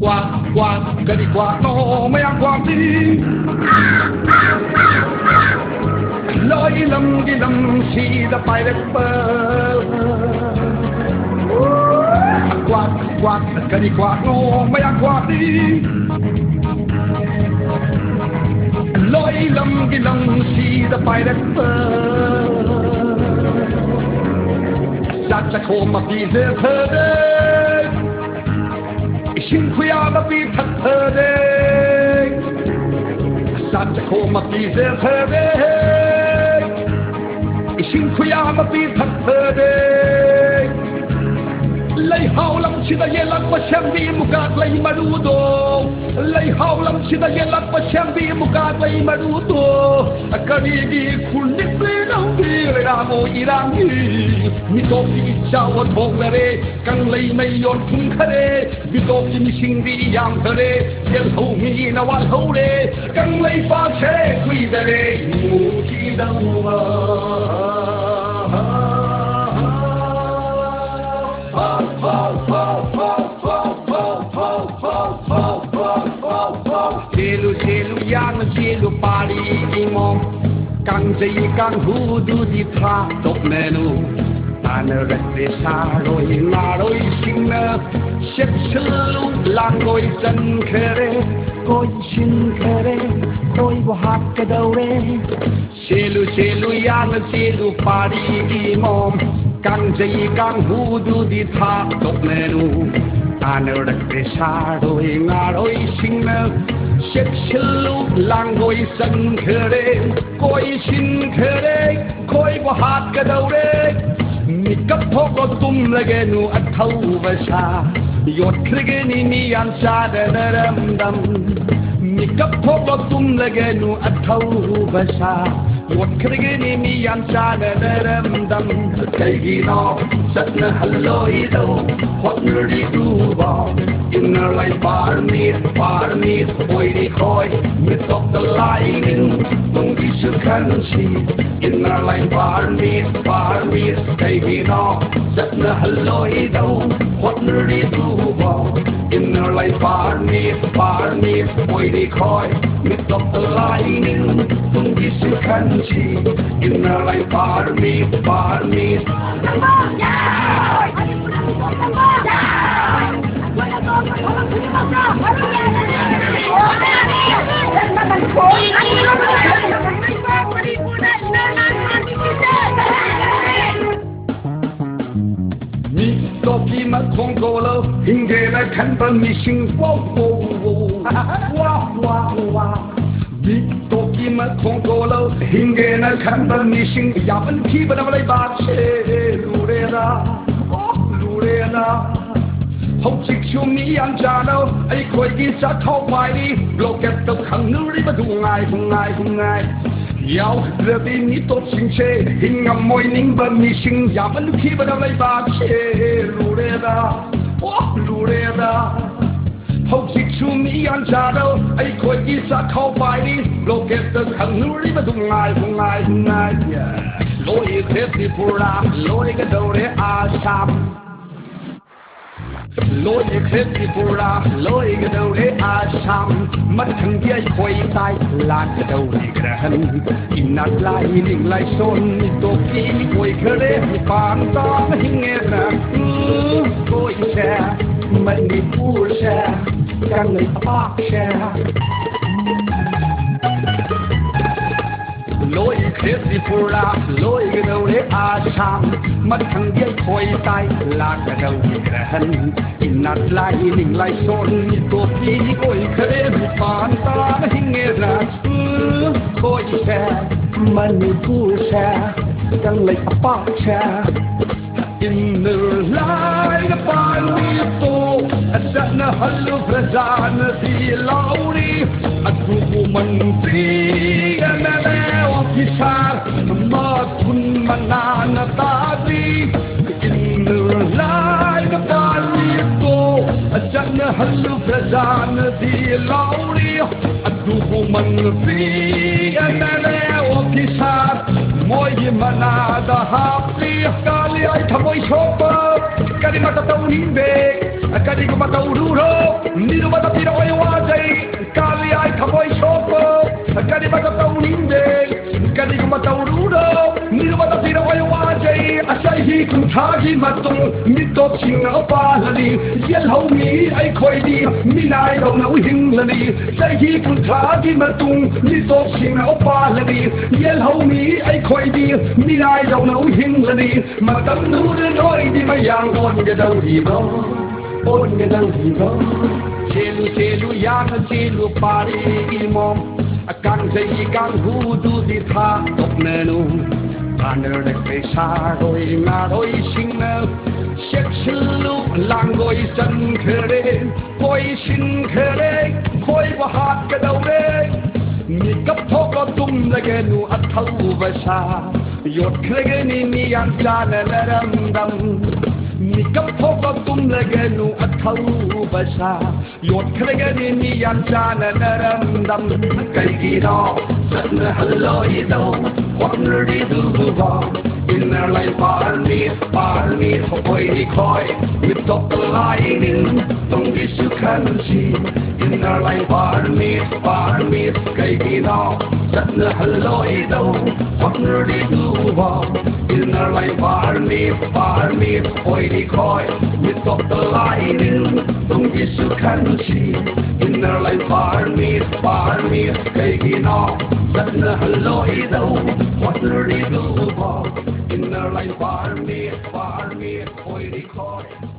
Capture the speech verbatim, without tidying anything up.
ꯀ꯭ꯋꯥꯛ ꯀ꯭ꯋꯥꯛ ꯀꯔꯤ ꯀ꯭ꯋꯥꯛꯅꯣ ꯃꯌꯥꯝ ꯀ꯭ꯋꯥꯛꯇꯤ? ꯂꯣꯏ ꯂꯝꯒꯤ ꯂꯝꯁꯤꯗ ꯄꯥꯏꯔꯛꯄ꯫ ꯀ꯭ꯋꯥꯛ ꯀ꯭ꯋꯥꯛ ꯀꯔꯤ ꯀ꯭ꯋꯥꯛꯅꯣ ꯃꯌꯥꯝ ꯀ꯭ꯋꯥꯛꯇꯤ? ꯂꯣꯏ ꯂꯝꯒꯤ ꯂꯝꯁꯤꯗ ꯄꯥꯏꯔꯛꯄ꯫ ꯆꯥꯛ ꯆꯈꯣꯝ ꯑꯃ ꯄꯤꯖꯊꯔꯦ꯫ ꯏꯁꯤꯡ ꯈꯨꯌꯥ ꯑꯃ ꯄꯤꯊꯛꯊꯔꯦ꯫ ꯆꯥꯛ ꯆꯈꯣꯝ ꯑꯃ ꯄꯤꯖꯊꯔꯦ꯫ ꯏꯁꯤꯡ ꯈꯨꯌꯥ ꯑꯃ ꯄꯤꯊꯛꯊꯔꯦ꯫ ꯂꯩꯍꯥꯎ ꯂꯝꯁꯤꯗ ꯌꯦꯜꯂꯛꯄ ꯁꯦꯝꯕꯤ ꯃꯨꯀꯥ ꯂꯩ ꯃꯔꯨꯗꯣ꯫ ꯂꯩꯍꯥꯎ ꯂꯝꯁꯤꯗ ꯌꯦꯜꯂꯛꯄ ꯁꯦꯝꯕꯤ ꯃꯨꯀꯥ ꯂꯩ ꯃꯔꯨꯗꯣ꯫ ꯀꯔꯤꯒꯤ ꯈꯨꯜꯂꯤꯕ꯭ꯔꯦ ꯅꯪꯗꯤ ꯂꯩꯔꯥꯡꯒꯣ ꯏꯔꯥꯡꯒꯤ? ꯃꯤꯇꯣꯞꯀꯤ ꯏꯆꯥꯎ ꯊꯣꯛꯂꯔꯦ꯫ ꯀꯪꯂꯩ ꯃꯩ ꯌꯣꯟ ꯊꯨꯡꯈꯔꯦ꯫ ꯃꯤꯇꯣꯞꯀꯤ ꯃꯤꯁꯤꯡꯗꯤ ꯌꯥꯝꯈꯔꯦ꯫ ꯌꯦꯜꯍꯧ ꯃꯤꯅ ꯋꯥꯜꯍꯧꯔꯦ꯫ ꯀꯪꯂꯩꯄꯥꯛꯁꯦ ꯀꯨꯏꯗꯔꯦ ꯃꯨꯈꯤꯗꯧꯕ꯫ ꯆꯦꯜꯂꯨ ꯆꯦꯜꯂꯨ ꯌꯥꯡꯅ ꯆꯦꯜꯂꯨ ꯄꯥꯔꯤꯒꯤ ꯃꯣꯝ꯫ ꯀꯥꯡꯖꯩ ꯀꯥꯡꯍꯨꯗꯨꯗꯤ ꯊꯥꯗꯣꯛꯂꯅꯨ꯫ ꯇꯥꯟꯅꯔꯛꯂꯦ ꯁꯥꯔꯣꯏ ꯉꯥꯔꯣꯏꯁꯤꯡꯅ꯫ ꯆꯦꯛꯁꯤꯜꯂꯨ ꯂꯥꯡꯒꯣꯏ ꯆꯟꯈꯔꯦ꯫ ꯀꯣꯏꯁꯤꯟꯈꯔꯦ꯫ ꯀꯣꯏꯕꯨ ꯍꯥꯠꯀꯗꯧꯔꯦ꯫ ꯆꯦꯜꯂꯨ ꯆꯦꯜꯂꯨ ꯌꯥꯡꯅ ꯆꯦꯜꯂꯨ ꯄꯥꯔꯤꯒꯤ ꯃꯣꯝ꯫ ꯀꯥꯡꯖꯩ ꯀꯥꯡꯍꯨꯗꯨꯗꯤ ꯊꯥꯗꯣꯛꯂꯅꯨ꯫ ꯇꯥꯟꯅꯔꯛꯂꯦ ꯁꯥꯔꯣꯏ ꯉꯥꯔꯣꯏꯁꯤꯡꯅ꯫ ꯆꯦꯛꯁꯤꯜꯂꯨ ꯂꯥꯡꯒꯣꯏ ꯆꯟꯈꯔꯦ꯫ ꯀꯣꯏꯁꯤꯟꯈꯔꯦ꯫ ꯈꯣꯏꯕꯨ ꯍꯥꯠꯀꯗꯧꯔꯦ꯫ ꯃꯤꯀꯞ ꯊꯣꯛꯂꯣ ꯇꯨꯝꯂꯒꯅꯨ ꯑꯊꯧꯕ ꯁꯥ꯫ ꯌꯣꯠꯈ꯭ꯔꯒꯅꯤ ꯃꯤ ꯌꯥꯝ ꯆꯥꯗꯅꯔꯝꯗꯝ꯫ ꯃꯤꯀꯞ ꯊꯣꯛꯂꯣ ꯇꯨꯝꯂꯒꯅꯨ ꯑꯊꯧꯕ ꯁꯥ꯫ ꯌꯣꯠꯈ꯭ꯔꯒꯅꯤ ꯃꯤ ꯌꯥꯝ ꯆꯥꯗꯅꯔꯝꯗꯝ꯫ ꯀꯩꯒꯤꯅꯣ ꯆꯠꯅꯍꯜꯂꯣꯏꯗꯧ ꯍꯣꯠꯅꯔꯤꯗꯨꯕꯣ? Inner line permit, permit ꯑꯣꯏꯔꯤ ꯈꯣꯏ, midst of the lightning, ꯇꯨꯡꯒꯤ ꯁꯨꯈꯟꯁꯤ, inner line permit, permit ꯀꯩꯒꯤꯅꯣ ꯆꯠꯅꯍꯜꯂꯣꯏꯗꯧ ꯍꯣꯠꯅꯔꯤꯗꯨꯕꯣ? Inner line permit, permit ꯑꯣꯏꯔꯤꯈꯣꯏ, ꯃꯤꯠꯇꯣꯞꯇ ꯂꯥꯏꯅꯤꯡ ꯇꯨꯡꯒꯤ ꯁꯨꯈꯟꯁꯤ, inner line permit, permit. ꯃꯤꯇꯣꯞꯀꯤ ꯃꯈꯣꯡ ꯀꯣꯜꯂꯣ, ꯍꯤꯡꯒꯦꯅ ꯈꯟꯕ ꯃꯤꯁꯤꯡ, ꯋꯥ, ꯋꯥ, ꯋꯥ, ꯋꯥ, ꯋꯥ, ꯋꯥ꯫ ꯃꯤꯇꯣꯞꯀꯤ ꯃꯈꯣꯡ ꯀꯣꯜꯂꯣ, ꯍꯤꯡꯒꯦꯅ ꯈꯟꯕ ꯃꯤꯁꯤꯡ, ꯌꯥꯝꯃꯟꯈꯤꯕꯅ ꯂꯩꯕꯥꯛꯁꯦ ꯂꯨꯔꯦꯗ, ꯑꯣ, ꯂꯨꯔꯦꯗ꯫ ꯍꯧꯖꯤꯛꯁꯨ ꯃꯤ ꯌꯥꯝ ꯆꯥꯅꯧ, ꯑꯩꯈꯣꯏꯒꯤ ꯆꯥꯛꯈꯥꯎ ꯄꯥꯏꯔꯤ꯫ ꯕ꯭ꯂꯣꯀꯦꯠꯇ ꯈꯪꯅꯔꯤꯕꯗꯨ ꯉꯥꯏ, ꯉꯥꯏ, ꯉꯥꯏ꯫ ꯌꯥꯎꯗ꯭ꯔꯗꯤ ꯃꯤꯇꯣꯞꯁꯤꯡꯁꯦ ꯍꯤꯡꯉꯝꯃꯣꯏ ꯅꯤꯡꯕ ꯃꯤꯁꯤꯡ ꯌꯥꯝꯃꯟꯈꯤꯕꯅ ꯂꯩꯕꯥꯛꯁꯦ ꯂꯨꯔꯦꯗ, ꯑꯣ, ꯂꯨꯔꯦꯗ꯫ ꯍꯧꯖꯤꯛꯁꯨ ꯃꯤ ꯌꯥꯝ ꯆꯥꯅꯧ, ꯑꯩꯈꯣꯏꯒꯤ ꯆꯥꯛꯈꯥꯎ ꯄꯥꯏꯔꯤ꯫ ꯕ꯭ꯂꯣꯀꯦꯠꯇ ꯈꯪꯅꯔꯤꯕꯗꯨ ꯉꯥꯏ, ꯉꯥꯏ, ꯉꯥꯏ꯫ ꯂꯣꯏꯈ꯭ꯔꯦ ꯇ꯭ꯔꯤꯄꯨꯔꯥ, ꯂꯣꯏꯒꯗꯧꯔꯦ ꯑꯁꯥꯝ꯫ ꯂꯣꯏꯈ꯭ꯔꯦ ꯇ꯭ꯔꯤꯄꯨꯔꯥ, ꯂꯣꯏꯒꯗꯧꯔꯦ ꯑꯁꯥꯝ꯫ ꯃꯊꯪꯗꯤ ꯑꯩꯈꯣꯏ ꯇꯥꯏ, ꯂꯥꯛꯀꯗꯧꯔꯦ ꯒ꯭ꯔꯍꯟ꯫ ꯏꯅꯥꯠ ꯂꯥꯏ ꯅꯤꯡꯂꯥꯏ ꯁꯣꯟ ꯃꯤꯇꯣꯞꯀꯤ ꯑꯣꯏꯈ꯭ꯔꯦ ꯃꯤꯄꯥꯟ ꯇꯥꯅ ꯍꯤꯡꯉꯦꯗꯅ꯫ ꯎꯝ, ꯑꯩꯈꯣꯏꯁꯦ, ꯃꯅꯤꯄꯨꯔꯁꯦ, ꯀꯪꯂꯩꯄꯥꯛꯁꯦ꯫ ꯂꯣꯏꯈ꯭ꯔꯦ ꯇ꯭ꯔꯤꯄꯨꯔꯥ, ꯂꯣꯏꯒꯗꯧꯔꯦ ꯑꯁꯥꯝ꯫ ꯃꯊꯪꯗꯤ ꯑꯩꯈꯣꯏ ꯇꯥꯏ, ꯂꯥꯛꯀꯗꯧꯔꯦ ꯒ꯭ꯔꯍꯟ꯫ ꯏꯅꯥꯠ ꯂꯥꯏ ꯅꯤꯡꯂꯥꯏ ꯁꯣꯟ ꯃꯤꯇꯣꯞꯀꯤ ꯑꯣꯏꯈ꯭ꯔꯦ ꯃꯤꯄꯥꯟ ꯇꯥꯅ ꯍꯤꯡꯉꯦꯗꯅ꯫ ꯎꯝ, ꯑꯩꯈꯣꯏꯁꯦ, ꯃꯅꯤꯄꯨꯔꯁꯦ, ꯀꯪꯂꯩꯄꯥꯛꯁꯦ꯫ Inner line permit ꯇꯣ ꯆꯠꯅꯍꯜꯂꯨ ꯄ꯭ꯔꯖꯥꯅꯗꯤ ꯂꯥꯎꯔꯤ꯫ ꯑꯗꯨꯕꯨ ꯃꯟꯇ꯭ꯔꯤ, ꯑꯦꯝ ꯑꯦꯜ ꯑꯦ, ꯑꯣꯐꯤꯁꯥꯔ ꯃꯊꯨꯟ ꯃꯅꯥꯅ ꯇꯥꯗ꯭ꯔꯤ꯫ Inner line permit ꯇꯣ ꯆꯠꯅꯍꯜꯂꯨ ꯄ꯭ꯔꯖꯥꯅꯗꯤ ꯂꯥꯎꯔꯤ꯫ ꯑꯗꯨꯕꯨ ꯃꯟꯇ꯭ꯔꯤ, ꯑꯦꯝ ꯑꯦꯜ ꯑꯦ, ꯅꯥꯗ ꯍꯥꯞꯂꯤ ꯀꯥꯂꯤ ꯑꯩ ꯊꯃꯣꯏ ꯁꯣꯛꯄ ꯀꯔꯤꯃꯇ ꯇꯧꯅꯤꯡꯗꯦ꯫ ꯀꯔꯤꯒꯨꯝꯕ ꯇꯧꯔꯨꯔꯣ ꯃꯤꯔꯨꯕꯗ ꯄꯤꯔꯛꯑꯣꯏ ꯋꯥꯖꯩ꯫ ꯀꯥꯂꯤ ꯑꯩ ꯊꯃꯣꯏ ꯁꯣꯛꯄ ꯀꯔꯤꯃꯇ ꯇꯧꯅꯤꯡꯗꯦ꯫ ꯀꯔꯤꯒꯨꯝꯕ ꯇꯧꯔꯨꯔꯣ ꯃꯤꯔꯨꯕꯗ ꯄꯤꯔꯛꯑꯣꯏ ꯋꯥꯖꯩ꯫ ꯆꯍꯤ ꯀꯨꯟꯊ꯭ꯔꯥꯒꯤ ꯃꯇꯨꯡ ꯃꯤꯇꯣꯞꯁꯤꯡꯅ ꯄꯥꯜꯂꯅꯤ꯫ ꯌꯦꯜꯍꯧꯃꯤ ꯑꯩꯈꯣꯏꯗꯤ ꯃꯤꯅꯥꯏꯗꯧꯅ ꯍꯤꯡꯂꯅꯤ꯫ ꯆꯍꯤ ꯀꯨꯟꯊ꯭ꯔꯥꯒꯤ ꯃꯇꯨꯡ ꯃꯤꯇꯣꯞꯁꯤꯡꯅ ꯄꯥꯜꯂꯅꯤ꯫ ꯌꯦꯜꯍꯧꯃꯤ ꯑꯩꯈꯣꯏꯗꯤ ꯃꯤꯅꯥꯏꯗꯧꯅ ꯍꯤꯡꯂꯅꯤ꯫ ꯃꯇꯝꯗꯨꯗ ꯅꯣꯏꯗꯤ ꯃꯌꯥꯡ ꯑꯣꯟꯒꯗꯧꯔꯤꯕ꯭ꯔꯣ? ꯑꯣꯟꯒꯗꯧꯔꯤꯕ꯭ꯔꯣ? ꯆꯦꯜꯂꯨ ꯆꯦꯜꯂꯨ ꯌꯥꯅ ꯆꯦꯜꯂꯨ ꯄꯥꯔꯤ ꯏꯃꯣꯝ꯫ ꯀꯥꯡꯖꯩ ꯀꯥꯡꯕꯨꯗꯨꯗꯤ ꯊꯥꯗꯣꯛꯅꯅꯨ꯫ ꯀꯥꯟꯅꯔꯛꯇꯦ ꯁꯥꯔꯣꯏ ꯉꯥꯔꯣꯏꯁꯤꯡꯅ ꯆꯦꯛꯁꯤꯜꯂꯨ꯫ ꯂꯥꯡꯒꯣꯏ ꯆꯟꯈ꯭ꯔꯦ ꯀꯣꯏꯁꯤꯟꯈ꯭ꯔꯦ ꯈꯣꯏꯕ ꯍꯥꯠꯀꯗꯧꯔꯦ꯫ ꯃꯤꯀꯞ ꯊꯣꯛꯂꯣ ꯇꯨꯝꯂꯒꯅꯨ ꯑꯊꯧꯕ ꯁꯥ꯫ ꯌꯣꯠꯈ꯭ꯔꯒꯅꯤ ꯃꯤ ꯌꯥꯝ ꯆꯥꯅꯅꯔꯝꯗꯝ꯫ ꯃꯤꯀꯞ ꯊꯣꯛꯂꯣ ꯇꯨꯝꯂꯒꯅꯨ ꯑꯊꯧꯕ ꯁꯥ꯫ ꯌꯣꯠꯈ꯭ꯔꯒꯅꯤ ꯃꯤ ꯌꯥꯝ ꯆꯥꯅꯅꯔꯝꯗꯝ꯫ ꯀꯩꯒꯤꯅꯣ ꯆꯠꯅꯍꯜꯂꯣꯏꯗꯧ ꯍꯣꯠꯅꯔꯤꯗꯨꯕꯣ? Inner line ꯄꯥꯔꯃꯤ ꯄꯥꯔꯃꯤ ꯍꯣꯏ ꯈꯣꯏ ꯃꯤꯇꯣꯞꯇ ꯂꯥꯏꯅꯤꯡ ꯇꯨꯡꯒꯤꯁꯨ ꯈꯟꯁꯤ꯫ Inner line ꯄꯥꯔꯃꯤ ꯄꯥꯔꯃꯤ ꯀꯩꯒꯤꯅꯣ ꯆꯠꯅꯍꯜꯂꯣꯏꯗꯧ ꯍꯣꯠꯅꯔꯤꯗꯨꯕꯣ? Inner line ꯄꯥꯔꯃꯤ ꯄꯥꯔꯃꯤ ꯍꯣꯏ ꯈꯣꯏ ꯃꯤꯇꯣꯞꯇ ꯂꯥꯏꯅꯤꯡ ꯇꯨꯡꯒꯤꯁꯨ ꯈꯟꯁꯤ꯫ Inner line ꯄꯥꯔꯃꯤ ꯄꯥꯔꯃꯤ ꯀꯩꯒꯤꯅꯣ ꯆꯠꯅꯍꯜꯂꯣꯏꯗꯧ ꯍꯣꯠꯅꯔꯤꯗꯨꯕꯣ? Inner line ꯄꯥꯔꯃꯤ ꯄꯥꯔꯃꯤ ꯍꯣꯏ ꯈꯣꯏ